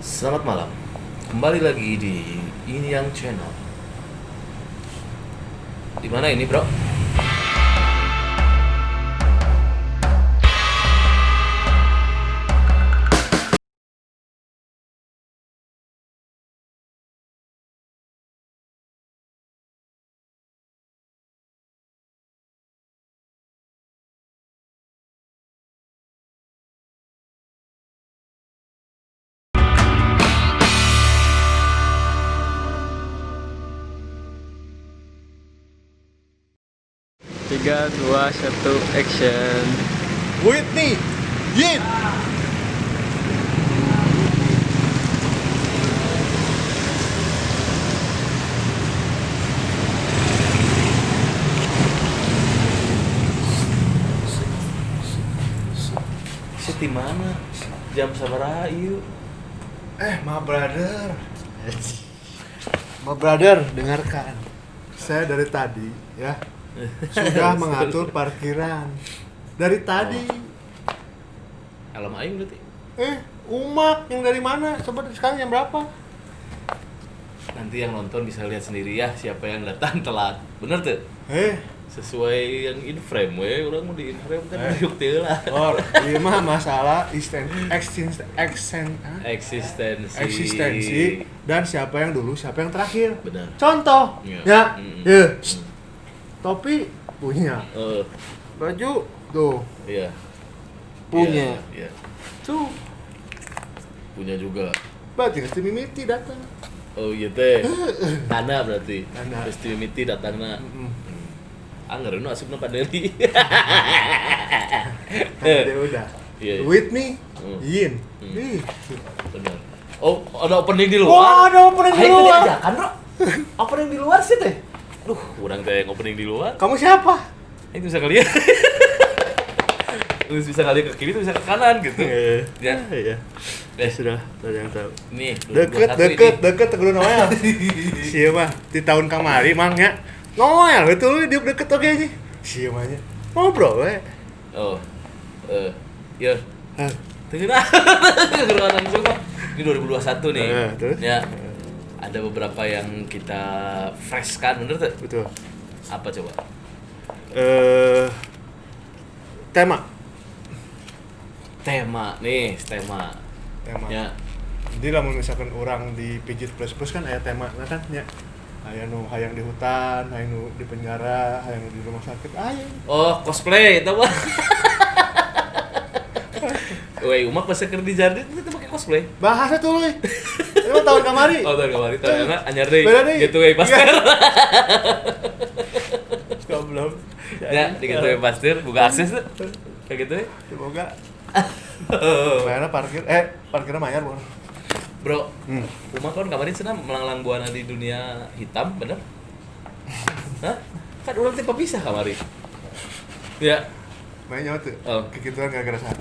Selamat malam. Kembali lagi di Yin Yang Channel. Di mana ini, Bro? Tiga, dua, satu, action. Whitney Yin. Sit di mana? Jam sabaraha ieu? Ma brother. Ma brother, dengarkan. Saya dari tadi ya sudah mengatur parkiran. Dari tadi. Alam aing berarti. Umak yang dari mana? Coba sekarang jam berapa? Nanti yang nonton bisa lihat sendiri ya siapa yang datang telat. Bener tuh? Sesuai yang in frame we, orang mau di in frame kan diuk teu lah. Oh, ieu mah masalah eksistensi dan siapa yang dulu, siapa yang terakhir. Benar. Contoh. Ya. Ya. Topi punya. Baju tuh. Iya. Punya. Iya. Tuh. Punya juga. Berarti pasti mimiti datang. Oh iya teh. Tanda berarti. Tanda. Pasti mimiti datangna. Angger nu asupna padeli. Tadi udah. Iya. With me, Yin. Ih. Benar. Oh, ada opening di luar. Wah, ada opening di luar. Ajakan, Bro. Opening di luar sih teh. Duh, kurang teh opening di luar. Kamu siapa? Itu bisa kali ya. Terus bisa kali ke kiri, terus bisa ke kanan gitu. Iya. Ya. Iya. Sudah, ada yang tahu. Nih, deket ke Noel. Sieu mah di tahun kamari mang nya. Noel itu lu diuk deket oge nya. Sieu mah nya. Ngobrol we. Oh. Ya. Teu geunah. Geunah langsung mah. Ini 2021 nih. Terus? Ya. Ada beberapa yang kita fresh kan, bener tuh? Betul. Apa coba? Tema. Tema nih, tema. Tema. Ya. Jadi lamun misalkan orang di pijit plus plus kan aya tema nah kan nya. Aya nu hayang di hutan, hayang nu di penjara, hayang nu di rumah sakit, aya. Oh, cosplay eta mah. Weh, umak pas keur di Jardin itu pakai cosplay. Bahasa tuh luy. Ini mah tahun kamari. Oh, tahun kamari, tahun mana anyar deui. Gitu we pasteur. Goblok. Ya, di gitu we pasteur, buka akses tuh. Kayak gitu we. Semoga. Bayarnya parkir, parkirnya bayar bukan? Bro, umak kan kemarin cenah melanglang buana di dunia hitam, bener? Hah? Kan urang teh papisah kamari. Ya. Mainnya tuh, oh. Kekituan gara-gara sah.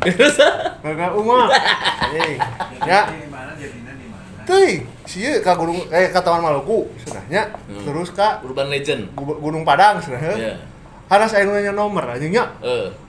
Gara-gara umak. Anjing. Ya. Di mana jadinya di mana? Teuing, sieu ka gunung ka Taman Maluku cenah nya. Terus ka Urban Legend. Gunung Padang cenah. Iya. Haras aya nu nanya nomor anjing nya.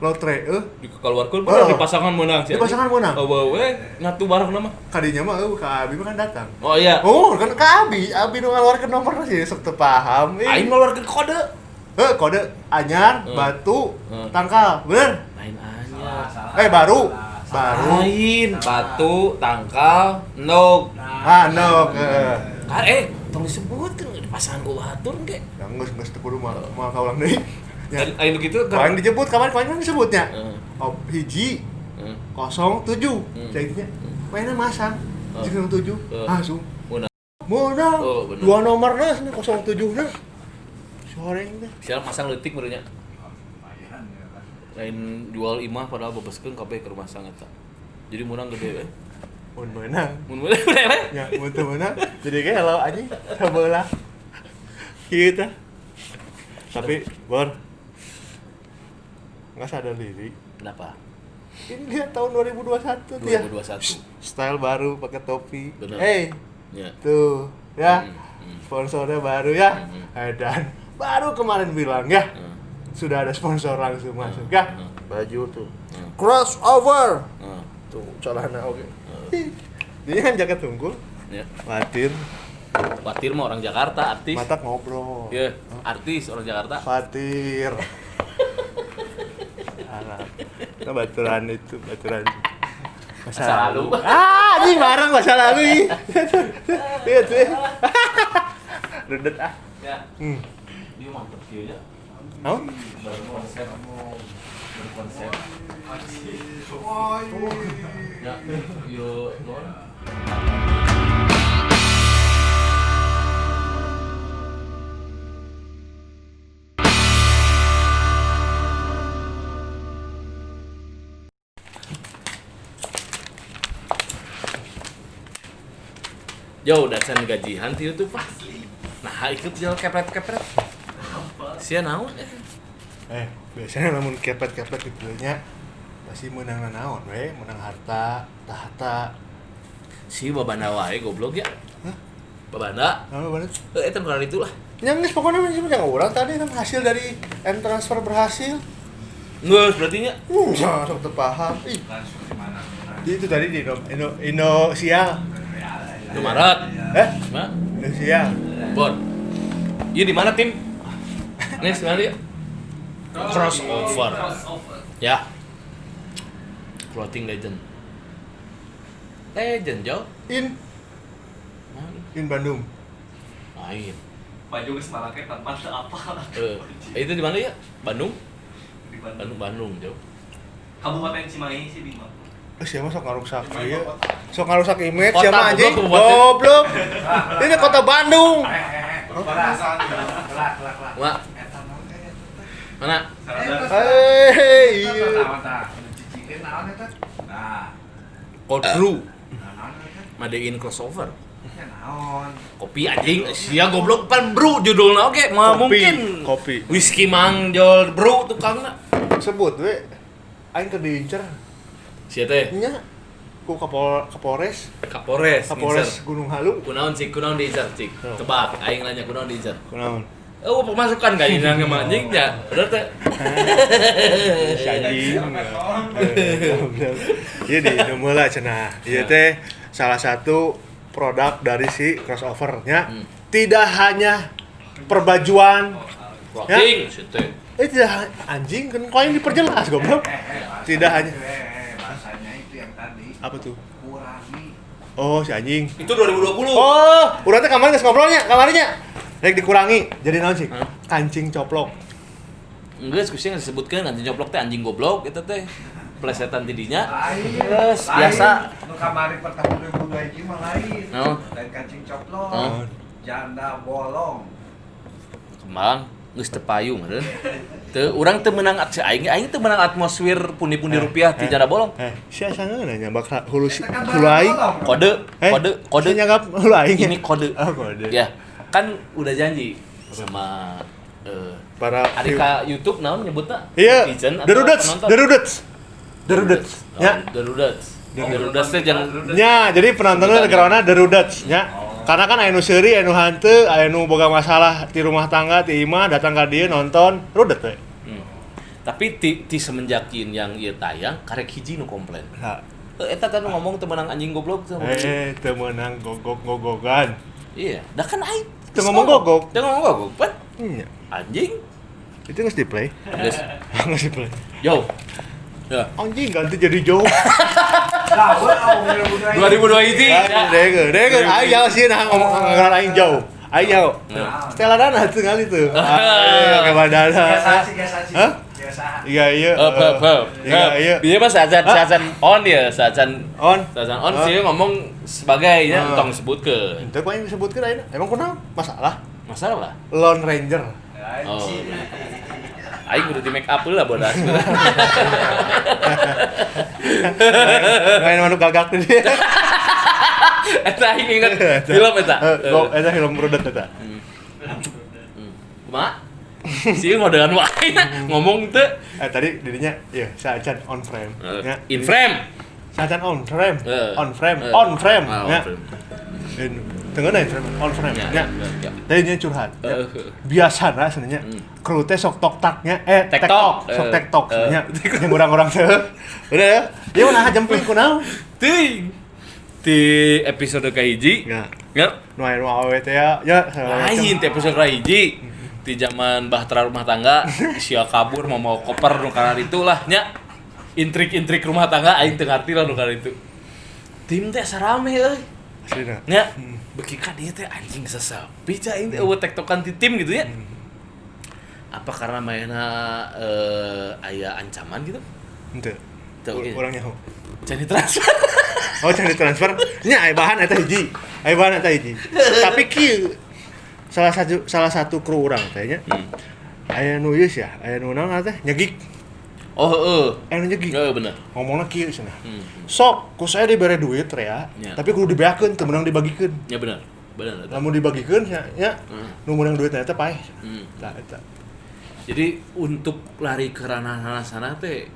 Lotre Dikeluarkeun bener di pasangan meunang sih. Di pasangan meunang. Oh, we ngatu bareng nama. Kadinya mah eueuh ka Abi mah kan datang. Oh iya. Oh, kan ka Abi, Abi nu ngaluarkeun nomor sih sok teu paham. Aing ngaluarkeun kode. Kode anyar, batu, tangkal, bener? Lain anyar. Salah, baru. Baru. Lain, batu, tangkal, endog. Ah, endog, heeh. Kan tong disebut kan di pasangan ku batur ge. Ya geus teu kudu moal kaulang deui. Ya. Aing kitu kan dijebut kamari kan disebutnya. Oh, hiji 07. Jadinya mainnya masang. 07. Langsung. Menang. Dua nomorna 07 na. Soreng teh. Sial masang leutik meureun nya. Lain jual imah padahal bebeskeun kabeh ke rumah sang eta. Jadi meunang gede we. Mun meunang. Mun meunang we. Ya, mun teu meunang jadi gelo anjing sabelah. Kieu tah. Tapi Bor enggak sadar diri. Kenapa? Ini dia tahun 2021 tuh ya. 2021. Style baru pakai topi. Bener. Hey. Tuh, ya. Sponsornya baru ya. Dan baru kemarin bilang ya. Sudah ada sponsor langsung masuk ya. Baju tuh. Crossover. Tuh celana oke. Dia kan jaket tunggu. Ya. Fatir. Fatir mah orang Jakarta, artis. Matak ngobrol. Iya, artis orang Jakarta. Fatir. Alah. Nah, baturan itu, baturan masa lalu. Ah, anjing bareng masa lalu ih. Iya tuh. Rudet ah. Ya. Dia mantep kieu nya. Naon? Berkonsep. Berkonsep. Ya, yo, non. Yo, dasan gajian ti YouTube asli. Nah, ikut jalan kepret-kepret. Sia naon? Biasanya lamun kepret-kepret gitu nya pasti meunang naon we, meunang harta, tahta. Si babanda wae goblok ya. Hah? Babanda? Naon babanda? Eta bukan itu lah. Nya geus pokona mah yang urang tadi kan hasil dari M transfer berhasil. Geus berarti nya. Sok teu paham. Ih. Langsung di mana? Itu tadi di Indo Indosiar. Indomaret. Mana? Indosiar. Bon. Iya di mana tim? Nih sebenarnya crossover. Ya. Clothing legend. Legend jauh. In Bandung. Lain. Baju geus malake tanpa apa. Itu di mana ya? Bandung? Di Bandung. Bandung jauh. Kabupaten Cimahi sih di mana? Siapa sok ngarusak ieu? Sok ngarusak image Kota, siapa anjing? Goblok. Ini kota Bandung. Mak. Mana? Hei, iya. Cold brew. Made in crossover. Kopi anjing, sia goblok pan brew judulna oge, mah mungkin. Kopi. Whisky mang jol brew tukangna. Sebut we. Aing keur diincer. Sia teh? Nya. Ku Kapolres. Kapolres. Kapolres Gunung Halu. Kunaon cik, kunaon diincer cik. Tebak, aing nanya kunaon diincer. Kunaon? Oh, pemasukan kayaknya sama anjing ya. Bener teh. Si anjing. Iya di Indomola cenah. Ieu teh salah satu produk dari si crossover-nya. Tidak hanya perbajuan. Clothing, si teh. Tidak anjing kan kau yang diperjelas goblok. Tidak hanya bahasanya itu yang tadi. Apa tuh? Kurangi. Oh, si anjing. Itu 2020. Oh, urang teh kamari geus ngobrolnya, kamarinya. Rek dikurangi. Jadi naon sih? Kancing coplok. Geus kusia disebutkeun kancing coplok teh anjing goblok eta teh. Plesetan tidinya. Geus biasa. Nu kamari pertama 2021 mah lain. No. Lain kancing coplok. Janda bolong. Kembang geus teu payu meureun. Teu urang teu meunang aing aing teu meunang atmosfer pundi-pundi rupiah ti janda bolong. Sia sangeuna nyabak hulu hulu aing. Kode, kode, kode. Sia nyangap hulu aing. Ini kode. Oh, kode. Ya. Kan udah janji sama para Arika YouTube naon nyebutna? Iya. The Rudets, The Rudets. The Rudets. Ya. The Rudets. The Rudets teh jangan. Nya, jadi penontonnya negarana The Rudets nya. Karena kan aya nu seuri, aya nu hanteu, aya nu boga masalah di rumah tangga, ti imah datang ka dieu nonton, rudet we. Tapi ti semenjak yang ieu tayang karek hiji nu komplain. Ha. Eta kan ngomong teu meunang anjing goblok. Teu meunang gogok-gogogan. Iya, dah kan aing teu ngomong gogok. Teu ngomong gogok, pan. Iya. Anjing. Itu geus di-play. Geus. Geus di-play. Yo. Ya. Anjing ganti jadi jauh. 2002 hiji. Dege, aing jauh sih nah ngomong ngaran aing jauh. Aing jauh. Stella Dana tuh kali tuh. Oke badana. Hah? Iya iya. Iya iya. Iya mas sajan on ya, sajan on. Sajan on sih ngomong sebagai nya entong sebutkeun. Henteu ku aing disebutkeun ayeuna. Emang kunaon? Masalah. Masalah. Lone Ranger. Oh. Aing udah di make up lah bodas. Main manuk gagak tuh dia. Eta aing inget film eta. Eta film rudet eta. Kumaha? Sih ngodelan wae ngomong teu. Tadi dirinya ya saacan on frame. In frame. Saacan on frame. On frame. On frame. Ya. Tengah in frame, on frame. Ya. Tadi dia curhat. Biasana sebenarnya kru teh sok tok taknya tektok, sok tektok sebenarnya. Yang orang-orang teh. Udah ya. Dia mah jempling kunaon? Teuing. Di episode kahiji. Ya. Ya. Nu aya nu awewe teh ya. Ya, lain ti episode kahiji. Di zaman bahtera rumah tangga, sia kabur mau koper nu kana ditu lah nya. Intrik-intrik rumah tangga aing teu ngarti lah nu kana ditu. Tim teh sarame euy. Aslina. Nya, beuki ka dieu teh anjing sesepi cah aing teh eueuh tektokan ti tim gitu ya. Apa karena mainna aya ancaman gitu? Henteu. Teu Urang nyaho. Can ditransfer. Oh, can ditransfer. Nya aya bahan eta hiji. Aya bahan eta hiji. Tapi kieu salah satu kru urang teh nya. Aya nu ieu sia, aya nu naon teh nyegik. Oh heeh. Aya nu nyegik. Heeh bener. Ngomongna kieu cenah. Sok, ku saya dibere duit rea, tapi kudu dibeakeun teu meunang dibagikeun. Ya bener. Bener eta. Lamun dibagikeun nya nu meunang duitna eta paeh. Tah eta. Jadi untuk lari ke ranah-ranah sana teh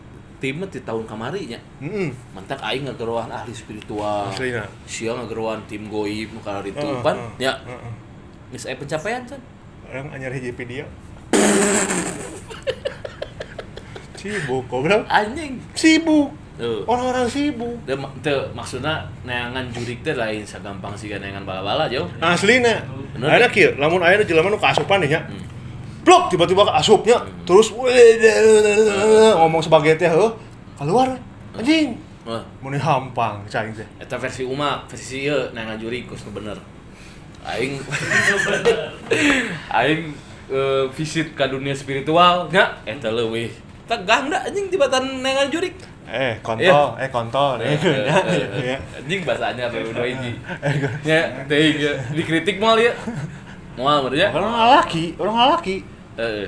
timnya di tahun kamari nya. Heeh. Mantak aing ngageroan ahli spiritual. Aslina. Sia ngageroan tim goib nu kana ditu pan nya. Geus aya pencapaian can. Orang anyar hiji video. Sibuk goblok. Anjing. Sibuk. Orang-orang sibuk. Teu maksudna neangan jurik teh lain sagampang siga neangan bala-bala jauh. Aslina. Ayeuna kieu, lamun aya jelema nu kaasupan nya. Blok tiba-tiba asupnya terus ngomong sebagai teh heuh keluar anjing. Mun hampang cai teh. Eta versi umak, versi ieu neangan jurik geus nu bener. Aing aing visit ka dunia spiritual nya eta leuwih tegang da anjing tibatan neangan jurik. Kontol, kontol. Ya. Anjing bahasa anyar leuwih hiji. Nya teuing dikritik moal ieu. Moal berarti ya. Orang lalaki.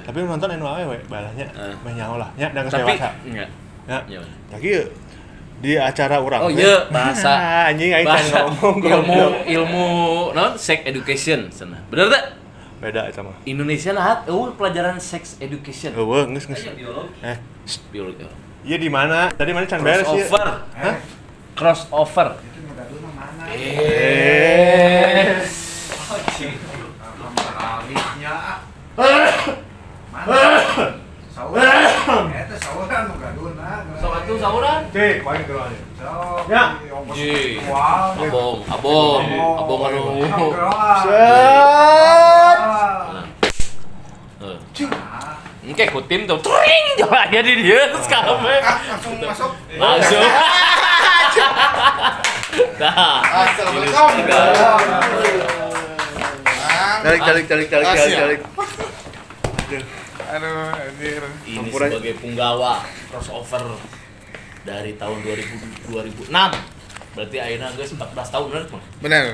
Tapi nonton anu awewe balahnya meh nyaho lah nya da geus dewasa. Nya. Ya. Tapi di acara urang. Oh iya, bahasa anjing aing can ngomong ilmu naon sex education cenah. Bener teh? Beda eta mah. Indonesia nah eueuh pelajaran sex education. Eueuh geus geus. Biologi. Iya di mana? Tadi mana can beres ieu? Crossover. Hah? Crossover. Itu nu gaduhna mana? Alisnya. Mana? Sauran. Eta sauran nu gaduhna. Sok atuh sauran. Cek, paling geroan. Sok. Ya. Abong, abong, abong anu. Set. Heeh. Engke ku tim tuh tring jalannya di dieu geus kabeh. Langsung masuk. Langsung. Dah. Assalamualaikum. Tarik. Aduh, anjir. Ini sebagai punggawa crossover dari tahun 2006. Berarti ayeuna geus 14 tahun bener, Bang? Bener.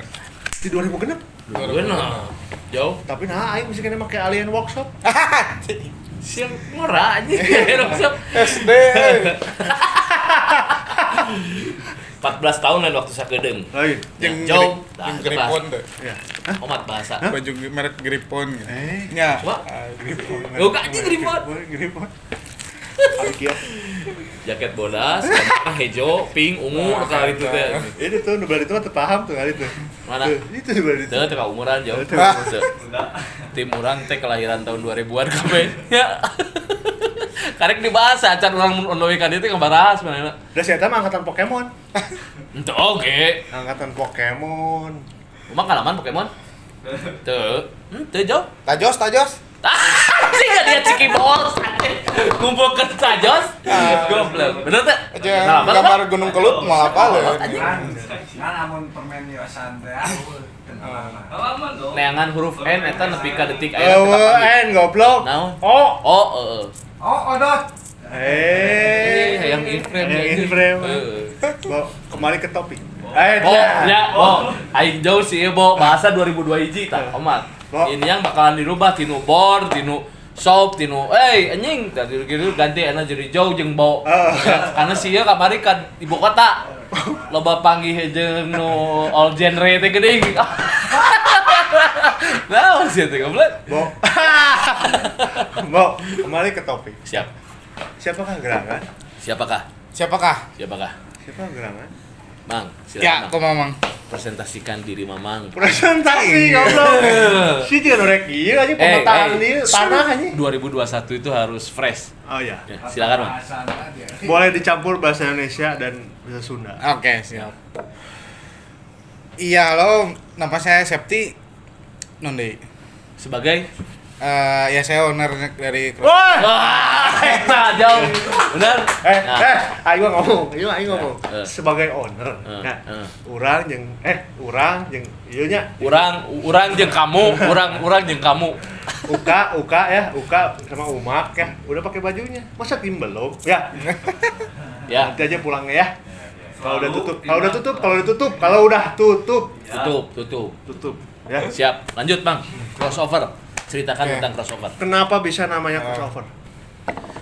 Di 2006. 2006. Jauh. Tapi nah aing mesti kena make alien workshop. Siang ngora anjing alien workshop. SD. 14 tahun lain waktu sakedeung. Lain. Jeung jauh. Jeung Gripon teh. Ya. Omat bahasa. Baju merek Gripon. Nya. Wah. Gripon. Oh, anjing Gripon. Gripon. Kieu. Jaket bodas, warna hijau, pink, ungu, kali itu teh. Ini tuh nu itu mah teu paham tuh kali itu. Mana? Itu nu itu. Teu teu umuran jauh. Tim urang teh kelahiran tahun 2000-an kabeh. Ya. Karek dibahas acan urang mun on the way ka dieu teh ngebahas manehna. Da si eta mah angkatan Pokemon. Henteu oge. Angkatan Pokemon. Kumaha kalaman Pokemon? Teu. Henteu jauh. Tajos, tajos. Anjing dia ciki bos. Ngumpulkeun tajos. Goblok. Bener teh? Gambar Gunung Kelut moal apal ya. Kan amun permen yosan teh. Pengalaman dong. Neangan huruf N eta nepi ka detik aya N goblok. Naon? O. O heeh. O odot. Yang in-frame. Yang in-frame. Kembali ke topik. Bo, ya, bo. Aing jauh sih, bo. Bahasa 2002 hiji tah, omat. Ini yang bakalan dirubah tinu bor, tinu sop, tinu anjing, tadi gitu ganti enak jadi jauh jeung bo. Ya, karena sih ya kamari kan ibu kota. Loba panggih jeung nu all genre teh geuning. Nah, sih teh goblok. Bo. Bo, kembali ke topik. Siap. Siapakah gerangan? Siapakah? Siapakah? Siapakah? Siapa gerangan? Mang, silakan. Ya, kok Mamang. Presentasikan diri Mamang. Presentasi goblok. Si jeung rek ieu anjing pemetaan ieu tanah anjing. 2021 itu harus fresh. Oh iya. Ya, silakan, Mang. Boleh dicampur bahasa Indonesia dan bahasa Sunda. Oke, siap. Iya, halo, nama saya Septi Nonde. Sebagai ya saya owner dari Wah, eta jauh. Benar. Ayo ngomong, ayo ngomong. Sebagai owner, nah, urang jeung ieu nya. Urang jeung kamu, urang jeung kamu. Uka ya, Uka sama Umak ya, udah pakai bajunya. Masa tim belum? Ya. Ya, nanti aja pulangnya ya. Kalau udah tutup, kalau udah tutup. Tutup. Ya. Siap. Lanjut, Bang. Crossover. Ceritakan tentang crossover. Kenapa bisa namanya crossover?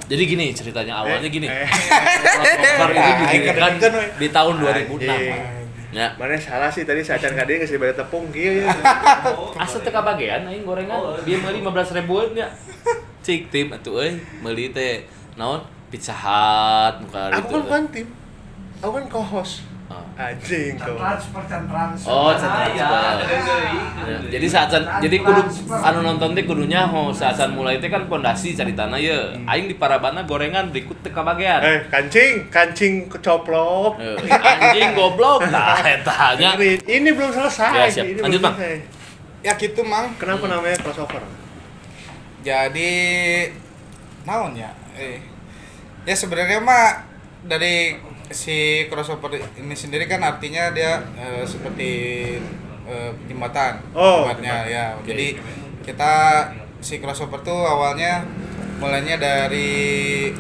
Jadi gini ceritanya, awalnya gini. Crossover itu didirikan di tahun 2006. Ya. Mana salah sih tadi sacan ka dieu geus dibere tepung kieu ya. Asa teu kabagean aing gorengan. Bieu meuli 15 ribuan nya. Cik tim atuh euy, meuli teh naon? Pizza Hut muka itu. Aku kan bukan tim. Aku kan co-host. Anjing tuh. Transfer. Oh, transfer. Ya, jadi saat jadi kudu anu nonton teh kudunya ho saat mulai teh kan pondasi caritana ye. Aing di parabana gorengan berikut teu kabagean. Kancing kecoplok. Anjing goblok. Tah eta nya. Ini belum selesai. Ya, siap. Ini lanjut, belum Bang. Ya gitu, Mang. Kenapa namanya crossover? Jadi naon ya? Ya sebenarnya mah dari si crossover ini sendiri kan artinya dia seperti jembatan. Oh, jembatannya ya. Okay. Jadi kita si crossover tuh awalnya mulainya dari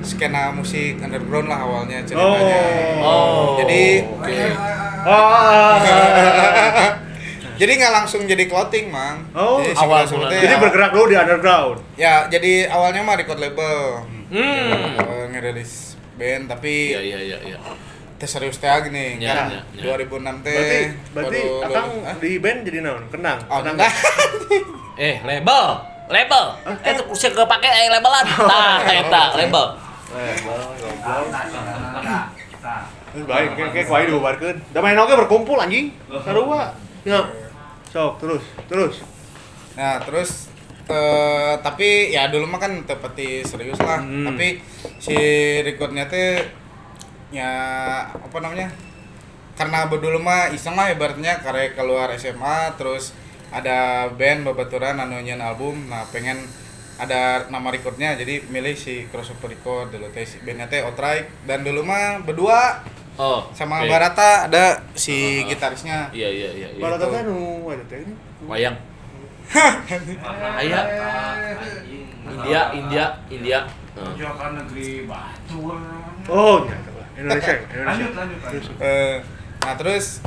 skena musik underground lah awalnya ceritanya. Oh. Jadi okay. Jadi nggak langsung jadi clothing, Mang. Oh, jadi si awal mulanya. Jadi bergerak dulu di underground. Ya, jadi awalnya mah record label. Ngerilis band tapi iya. Teh serius teh gini ya, kan ya. 2006 teh. Berarti akang di band jadi naon? Kendang. Oh, Kendang. Label. Itu kursi kepake labelan. Tah eta label. Label goblok. Terus baik kayak kuai dibubarkeun. Da main oge berkumpul anjing. Sarua. Ya. Sok terus. Nah, terus tapi ya dulu mah kan tepati serius lah. Tapi si recordnya teh ya apa namanya? Karena dulu mah iseng lah ibaratnya karena keluar SMA terus ada band babaturan anu nyeun album. Nah, pengen ada nama recordnya jadi milih si Crossover Record dulu teh si bandnya teh Outright dan dulu mah berdua. Oh, sama okay. Barata ada si gitarisnya. Iya. Barata teh nu eta teh wayang. Aya India. Perjuangan negeri Batur. Oh, nyata lah. Indonesia. Lanjut. Nah, terus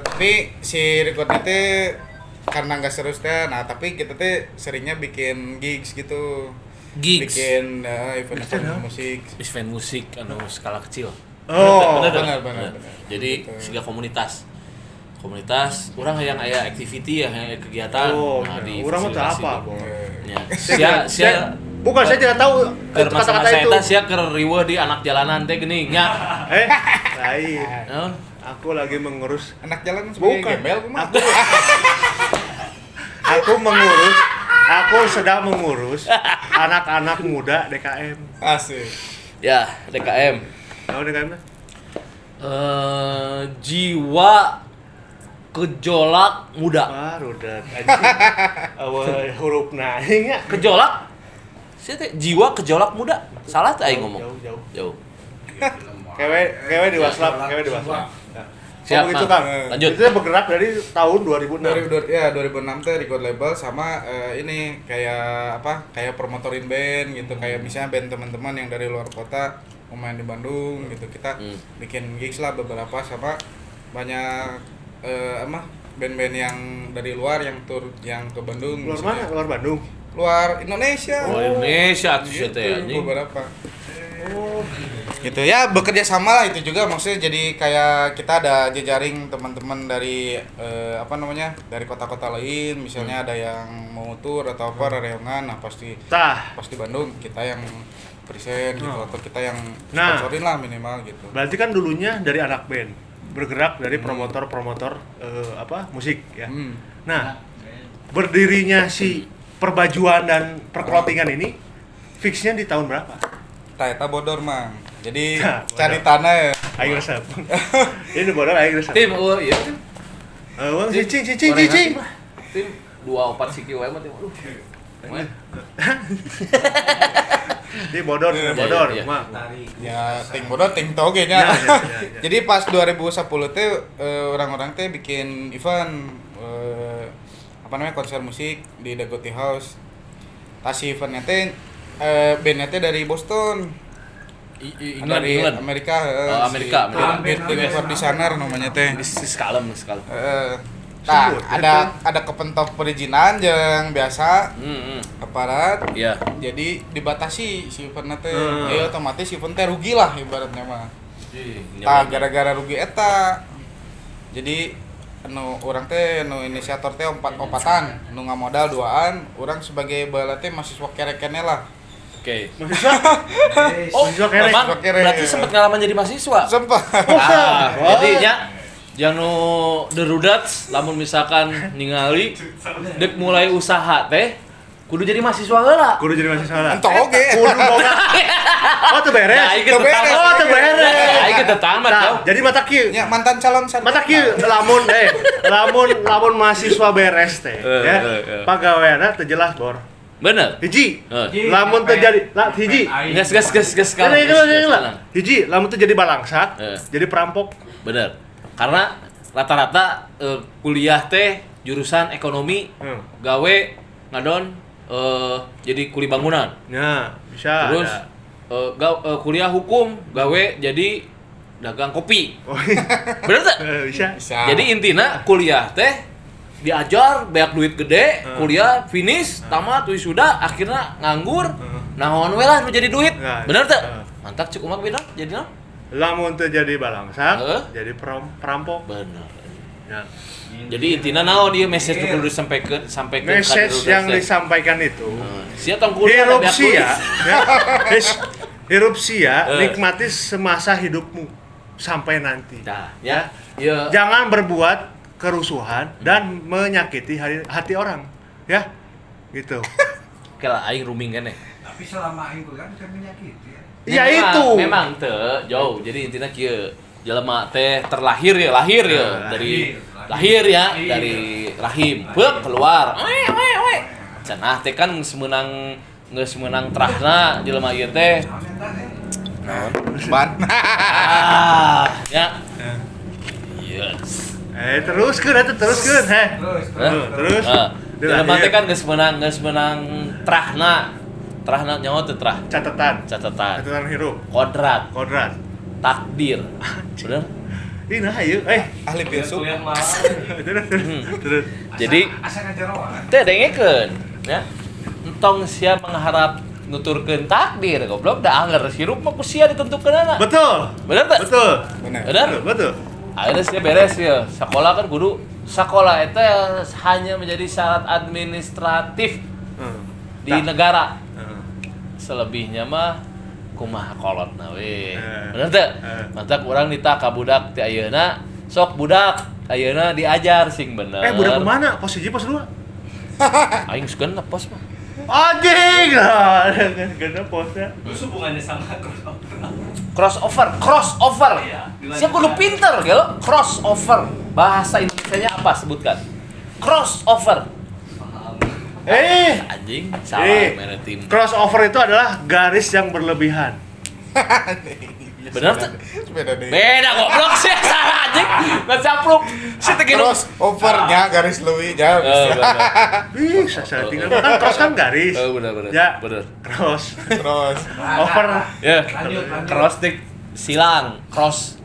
tapi si recordnya teh karena enggak serius teh, nah tapi kita teh seringnya bikin gigs gitu. Gigs. Bikin event musik. Event musik anu skala kecil. Oh, benar. Jadi gitu. Siga komunitas orang yang aya activity ya, yang kegiatan. Oh, nah, di orang mah apa, Bang? Ya. Sia bukan saya tidak tahu kata-kata itu. Saya sia keur riweuh di anak jalanan teh geuning nya. Lain. Aku lagi mengurus anak jalan sebagai gembel kumaha. Aku sedang mengurus anak-anak muda DKM. Asik. Ya, DKM. Tahu DKM mah? Jiwa gejolak muda. Barudak anjing. Awal huruf naing nya. Gejolak? Sia teh jiwa gejolak muda. Salah teh aing ngomong. Jauh. Kewe di WhatsApp, kewe di WhatsApp. Siap, begitu, Kang. Lanjut. Itu bergerak dari tahun 2006. 2006 teh record label sama ini kayak apa? Kayak promotorin band gitu, kayak misalnya band teman-teman yang dari luar kota mau main di Bandung gitu. Kita bikin gigs lah beberapa sama banyak band-band yang dari luar yang tur yang ke Bandung. Luar mana? Luar Bandung. Luar Indonesia. Oh, Indonesia tuh gitu, teh anjing. Beberapa. Oh. Gitu ya, bekerja sama lah itu juga maksudnya jadi kayak kita ada jejaring teman-teman dari dari kota-kota lain misalnya ada yang mau tur atau apa rereongan, nah pasti pas di Bandung kita yang present gitu atau kita yang sponsorin lah minimal gitu. Berarti kan dulunya dari anak band bergerak dari promotor-promotor musik ya. Nah, berdirinya si perbajuan dan perklotingan ini fixnya di tahun berapa? Eta bodor, Mang. Jadi cari tanah ya. Aing resep. Ini bodor aing resep. Tim eueuh ieu tim. Eueuh cicing. Tim 2 4 siki wae mah tim. Aduh. Di bodor mah. Ya, ting bodor ting toge nya. Jadi pas 2010 teh orang-orang teh bikin event apa namanya konser musik di The Gotti House. Tas eventnya teh bandnya teh dari Boston. England, dari England. Amerika. Oh, Amerika. Amerika. Designer namanya teh. Skalem. Nah, ada kepentok perizinan yang biasa. Aparat. Iya. Jadi dibatasi si eventnya teh. Ya otomatis event teh rugi lah ibaratnya mah. Tah gara-gara rugi eta. Jadi anu urang teh nu inisiator teh empat-opatan, nu ngamodal duaan, urang sebagai baheula teh mahasiswa kerekene lah. Oke. Mahasiswa. Oh, mahasiswa kerek. Berarti sempat ngalaman jadi mahasiswa. Sempat. Nah, jadinya yang nu derudats lamun misalkan ningali dek mulai usaha teh kudu jadi mahasiswa heula. Kudu jadi mahasiswa heula. Entok oge. Kudu boga. Oh, teu beres. Oh, teu beres. Aing teu tamat, nah, jadi mata kieu. Ya, mantan calon sarjana. Mata kieu lamun lamun mahasiswa beres teh ya. Pagaweana teu jelas, Bor. Bener. Hiji. Lamun teu jadi hiji. Gas. Hiji, lamun teu jadi balangsak, jadi perampok. Bener. Karena rata-rata kuliah teh jurusan ekonomi, gawe ngadon jadi kuli bangunan. Ya, bisa. Terus kuliah hukum, gawe jadi dagang kopi. Oh, iya. Bener tak? Bisa. Jadi intinya kuliah teh diajar banyak duit gede, kuliah finish, tamat wisuda, akhirnya nganggur. Naon we lah nu jadi duit. Nah, bener teh? Mantap cuk umak beda jadi naon? Lamun teu jadi balangsak, jadi perampok. Bener. Ya. Jadi intinya naon ieu message nu kudu disampaikan message yang disampaikan itu. Sia tong kuliah hirup sia. Hirup sia, nikmati semasa hidupmu sampai nanti. Nah, ya. Ya. Jangan berbuat kerusuhan dan menyakiti hati orang, ya. Gitu. Oke lah aing rooming keneh. Tapi selama aing kuliah bisa menyakiti. Ya itu. Memang teu jauh. Jadi intinya kieu, jelema teh terlahir ya, lahir ya dari lahir ya dari rahim, beuk keluar. We. Cenah teh kan geus meunang trahna jelema ieu teh. Naon? Ban. Ya. Yes. Teruskeun atuh teruskeun heh. Terus. Jelema teh kan geus meunang trahna. Trahna nyawa teu trah. Catatan hirup. Kodrat. Takdir. Bener? Ih nah ieu ahli filsuf. Terus. Jadi asa ngajaroan. Teh dengekeun ya. Entong sia mengharap nuturkeun takdir goblok da angger hirup mah ku sia ditentukeunana. Betul. Bener teh? Betul. Bener. Betul. Akhirnya sia beres ya. Sekolah kan kudu sekolah eta hanya menjadi syarat administratif di negara. Selebihnya mah kumaha kolotna we. Bener teu? Mantak urang nita ka budak ti ayeuna, sok budak ayeuna diajar sing bener. Budak kemana? Pos 1, pos 2? Aing geus genep pos mah. Anjing. Genep posnya. Terus hubungannya sama crossover. Crossover. Siapa kudu pinter gelo? Crossover. Bahasa Indonesianya apa sebutkan? Crossover. Anjing, salah mere tim. Crossover itu adalah garis yang berlebihan. Bener tuh? Beda goblok sih, salah anjing. Ngecapluk. Si teh crossovernya garis leuwih jauh. Bisa salah tinggal kan cross kan garis. Oh, bener. Ya, bener. Cross. Over. Ya. Cross tik silang, cross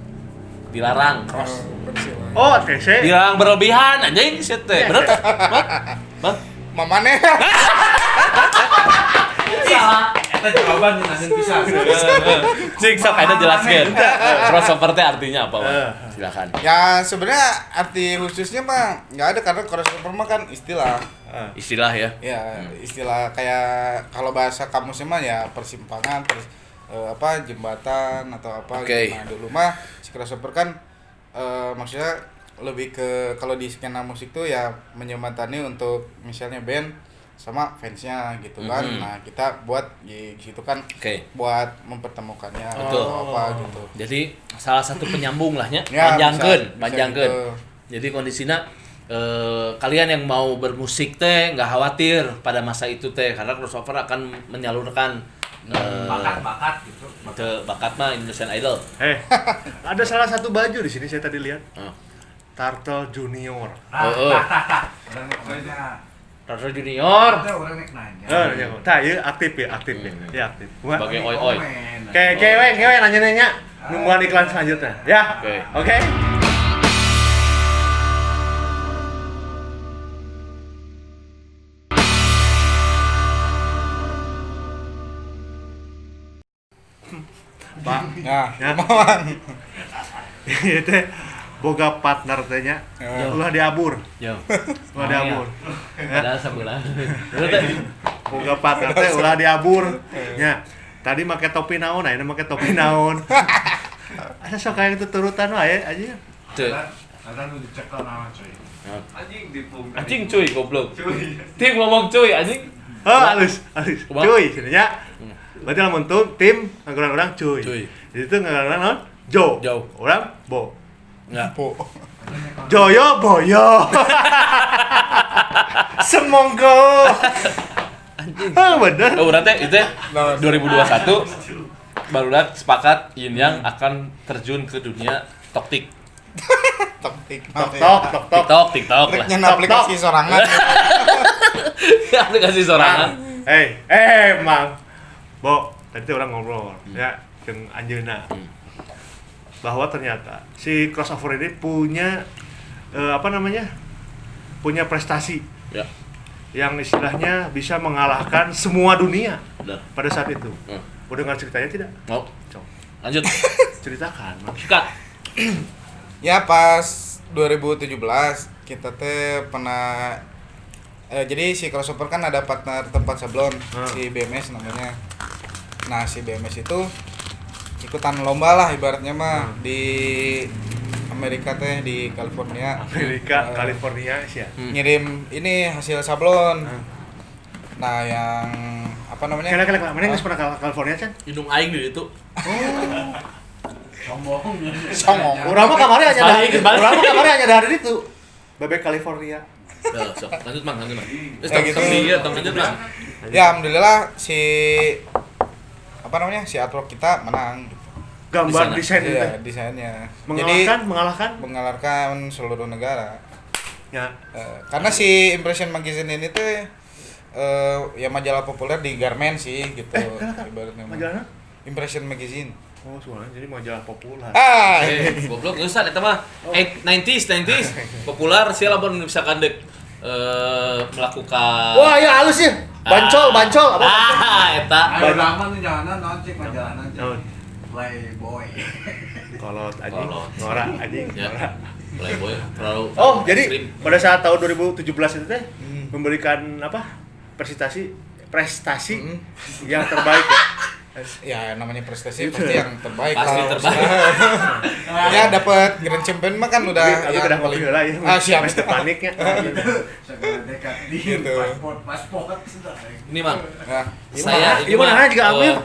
dilarang, cross. Oh, TC. Dilarang berlebihan anjing sih teh. Bener tuh? Bang. Mamane. Salah. Eta jawaban ngeunaan pisan. Cik sok eta jelaskeun. Crossover teh artinya apa, Bang? Silakan. Ya sebenarnya arti khususnya mah enggak ada karena crossover mah kan istilah. Istilah ya. Ya, istilah kayak kalau bahasa kamusnya mah ya persimpangan, apa jembatan atau apa gitu. Nah, dulu mah si crossover kan maksudnya lebih ke kalau di skena musik tuh ya menjembatani untuk misalnya band sama fansnya gitu kan. Nah, kita buat di situ kan buat mempertemukannya atau apa gitu. Jadi salah satu penyambung lahnya, ya, panjangkeun. Gitu. Jadi kondisinya kalian yang mau bermusik teh nggak khawatir pada masa itu teh karena crossover akan menyalurkan bakat-bakat gitu. Bakat mah Indonesian Idol. Ada salah satu baju di sini saya tadi lihat. Turtle Junior. Turtle Junior. Orang nek nanya. Tah ieu aktif ya, aktif ya. Ya aktif. Sebagai oi-oi. Kewe nanya-nanya nungguan iklan selanjutnya. Ya. Oke. Pak. Ya. Ieu teh boga partner teh nya ulah diabur. Ulah diabur. Padahal sabulan. Boga partner teh ulah diabur. Nya. Tadi make topi naon, ayeuna make topi naon. Asa sok aya tuturutan wae anjing. Teu. Ada nu dicekel naon cuy. Anjing dipung. Anjing cuy goblok. Tim ngomong cuy anjing. Heuh, halus, halus. Cuy cenah nya. Berarti lamun tim ngangguran urang cuy. Itu ngangguran naon? Jo. Urang bo. Enggak. Bo. Joyo boyo. Semongko. Anjing. Ah, bener. Oh, urang teh itu 2021 barulah sepakat Yin Yang akan terjun ke dunia toktik. Tok tok TikTok lah. Triknya aplikasi sorangan. Aplikasi sorangan. Mang. Bo, tadi tuh orang ngobrol ya jeung anjeunna. Bahwa ternyata si crossover ini punya punya prestasi. Ya. Yang istilahnya bisa mengalahkan semua dunia. Benar. Pada saat itu. Mau dengar ceritanya tidak? Mau. Lanjut. Ceritakan, Mang. Sikat. Ya pas 2017 kita teh pernah jadi si crossover kan ada partner tempat sablon, si BMS namanya. Nah, si BMS itu ikutan lomba lah ibaratnya mah di Amerika teh, di California. Amerika, California sih ya. Ngirim ini hasil sablon. Nah, yang apa namanya? Kela-kela mana geus pernah ke California, Chan? Indung aing di ditu. Oh. Sombong. Sombong. Urang mah kamari hanya dari urang mah kamari hanya dari itu. Bebek California. Tuh, sok. Lanjut, Mang, lanjut, Mang. Terus ya, gitu. Lanjut, Mang. Ya, alhamdulillah si apa namanya? Si artwork kita menang gitu. Gambar desain itu. Iya, desainnya. Mengalahkan, Jadi, mengalahkan seluruh negara. Ya. Karena si Impression Magazine ini tuh ya majalah populer di garmen sih gitu. Ibaratnya. Majalahnya? Impression Magazine. Oh, soalnya jadi majalah populer. Goblok geus eta mah. 90s populer sih lamun misalkan dek melakukan. Wah, ya halus ya. Bancol, bancol apa? Eta. Ayo lama nih janganan naon cek majalahna. Playboy. Kolot anjing. Norak anjing, norak. Playboy terlalu. Oh, jadi ekstrim. Pada saat tahun 2017 itu teh memberikan apa? Prestasi yang terbaik ya. Ya namanya prestasi pasti yang terbaik. Pasti terbaik. Ya dapat Grand Champion mah kan udah ya, udah paling lah ya. Ah siap. Masih paniknya. Gitu. Paspor. Ini Mang. Nah, saya gimana juga Amir?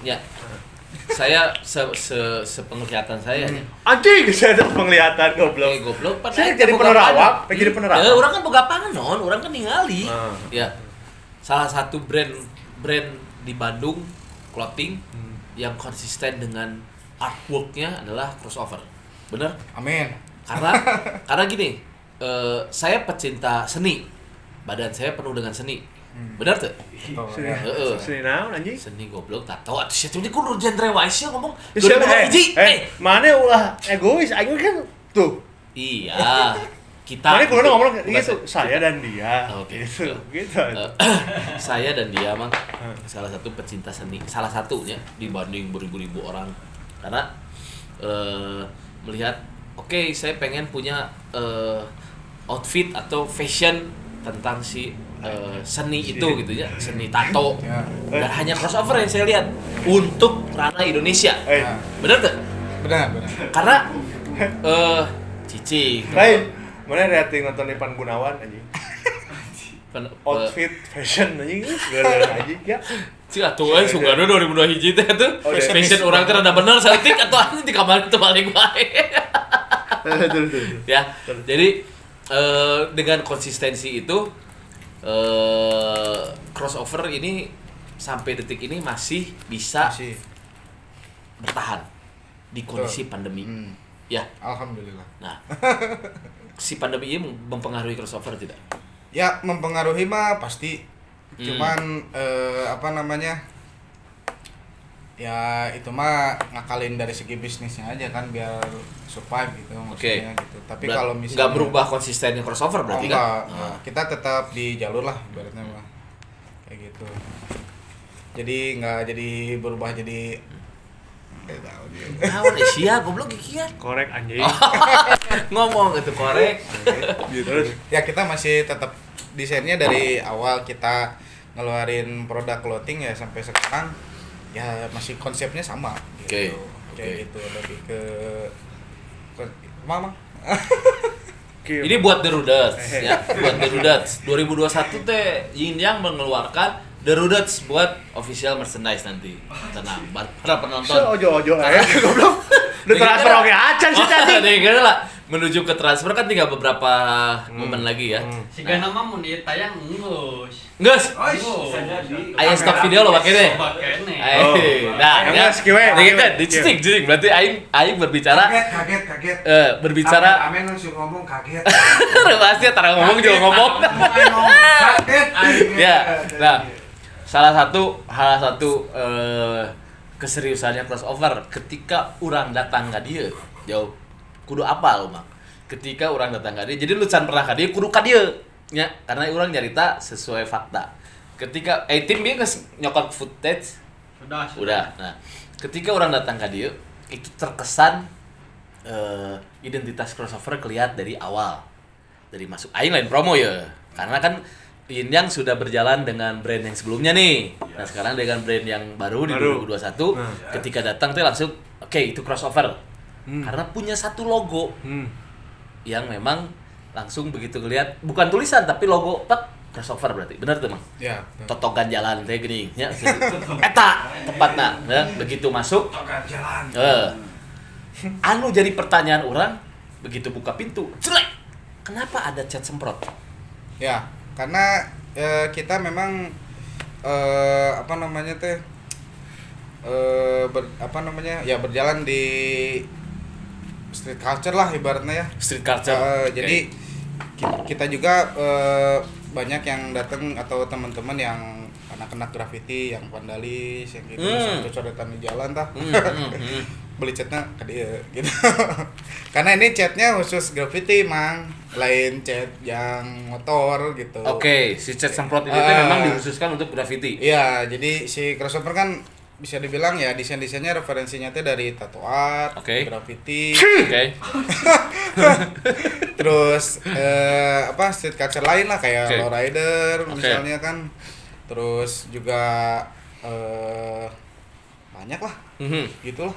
Ya. Saya sepenglihatan saya ya. Anjing, saya ada penglihatan goblok. Goblok. Saya jadi penerawang, jadi penerawang. Ya, orang kan boga pangan non, orang kan ningali. Ya. Salah satu brand di Bandung clothing yang konsisten dengan artworknya adalah crossover. Bener? Amin. Karena gini, saya pecinta seni. Badan saya penuh dengan seni. Bener tuh? Seni naon anjing? Seni goblok tato atuh sia teh kudu genre wae sia ngomong. 2002 mana ulah egois aing kan tuh. Iya. Kita mana kudu ngomong gitu, saya dan dia. Oke. Gitu. Gitu. Saya dan dia Mang salah satu pecinta seni, salah satunya dibanding beribu-ribu orang. Karena melihat oke, saya pengen punya outfit atau fashion tentang si seni itu gitu ya, seni tato. Dan hanya crossover yang saya lihat untuk ranah Indonesia. Benar tuh? Benar, benar. Karena cicing. Baik. Mana rating nonton Ivan Gunawan anjing? Outfit fashion anjing gara-gara anjing ya. Cik atuh euy sugana 2002 hiji teh tuh. Fashion urang teh rada bener saeutik atuh anjing di kamar teu balik wae. Ya. Jadi dengan konsistensi itu crossover ini sampai detik ini masih bisa bertahan di kondisi pandemi. Ya. Alhamdulillah. Nah, si pandemi ini mempengaruhi crossover tidak? Ya, mempengaruhi mah pasti. Cuman apa namanya? Ya itu mah ngakalin dari segi bisnisnya aja kan biar survive gitu maksudnya gitu. Tapi kalau misalnya nggak berubah konsistennya crossover berarti kan? Enggak. Kita tetap di jalur lah ibaratnya mah. Kayak gitu. Jadi nggak jadi berubah jadi naon sia goblok kikian. Korek anjing. Ngomong gitu korek. Gitu. Terus ya kita masih tetap desainnya dari awal kita ngeluarin produk clothing ya sampai sekarang ya masih konsepnya sama gitu. Kayak gitu lebih ke Mama. Ini buat The Ruders ya, buat The Ruders. 2021 teh Yin Yang mengeluarkan The Ruders buat official merchandise nanti. Tenang, para penonton. So, ojo-ojo goblok. Udah transfer oke acan sih tadi. Nih lah menuju ke transfer kan tinggal beberapa momen lagi ya. Siga nama mun ieu tayang geus. Geus. Bisa jadi. Aya stop video lo make deh. Nah, ya. Dicicing berarti aing berbicara. Kaget. Berbicara. Amin langsung ngomong kaget. Pasti tara ngomong juga ngomong. Kaget aing. Ya. Nah, salah satu keseriusannya crossover ketika urang datang ka dieu jauh kudu apal mak. Ketika urang datang ka dieu, jadi lu can pernah ka dieu kudu ka dieu nya karena urang nyarita sesuai fakta. Ketika tim bieu geus nyokot footage udah. Nah, ketika urang datang ka dieu itu terkesan identitas crossover kelihatan dari awal. Dari masuk aing lain promo ya. Karena kan Yin Yang sudah berjalan dengan brand yang sebelumnya nih. Nah, sekarang dengan brand yang baru di 2021, ketika datang tuh langsung oke, itu crossover. Karena punya satu logo yang memang langsung begitu ngelihat bukan tulisan tapi logo pet crossover berarti. Benar tuh, Mang? Iya. Totogan jalan teh geuning nya. Eta tepatna, ya. Begitu masuk totogan jalan. Anu jadi pertanyaan orang begitu buka pintu, jelek. Kenapa ada cat semprot? Ya. Karena kita memang apa namanya teh apa namanya ya berjalan di street culture lah ibaratnya ya. Street culture. Jadi kita juga banyak yang datang atau teman-teman yang anak-anak graffiti, yang vandalis, yang gitu coret-coretan di jalan tah. Beli catnya ke dia gitu. Karena ini catnya khusus graffiti, Mang. Lain cat yang motor gitu. Oke, si cat semprot ini memang dikhususkan untuk graffiti. Iya, jadi si crossover kan bisa dibilang ya desain-desainnya referensinya teh dari tato art, graffiti. Oke. Terus apa street culture lain lah kayak lowrider misalnya kan. Terus juga banyak lah. Gitu lah.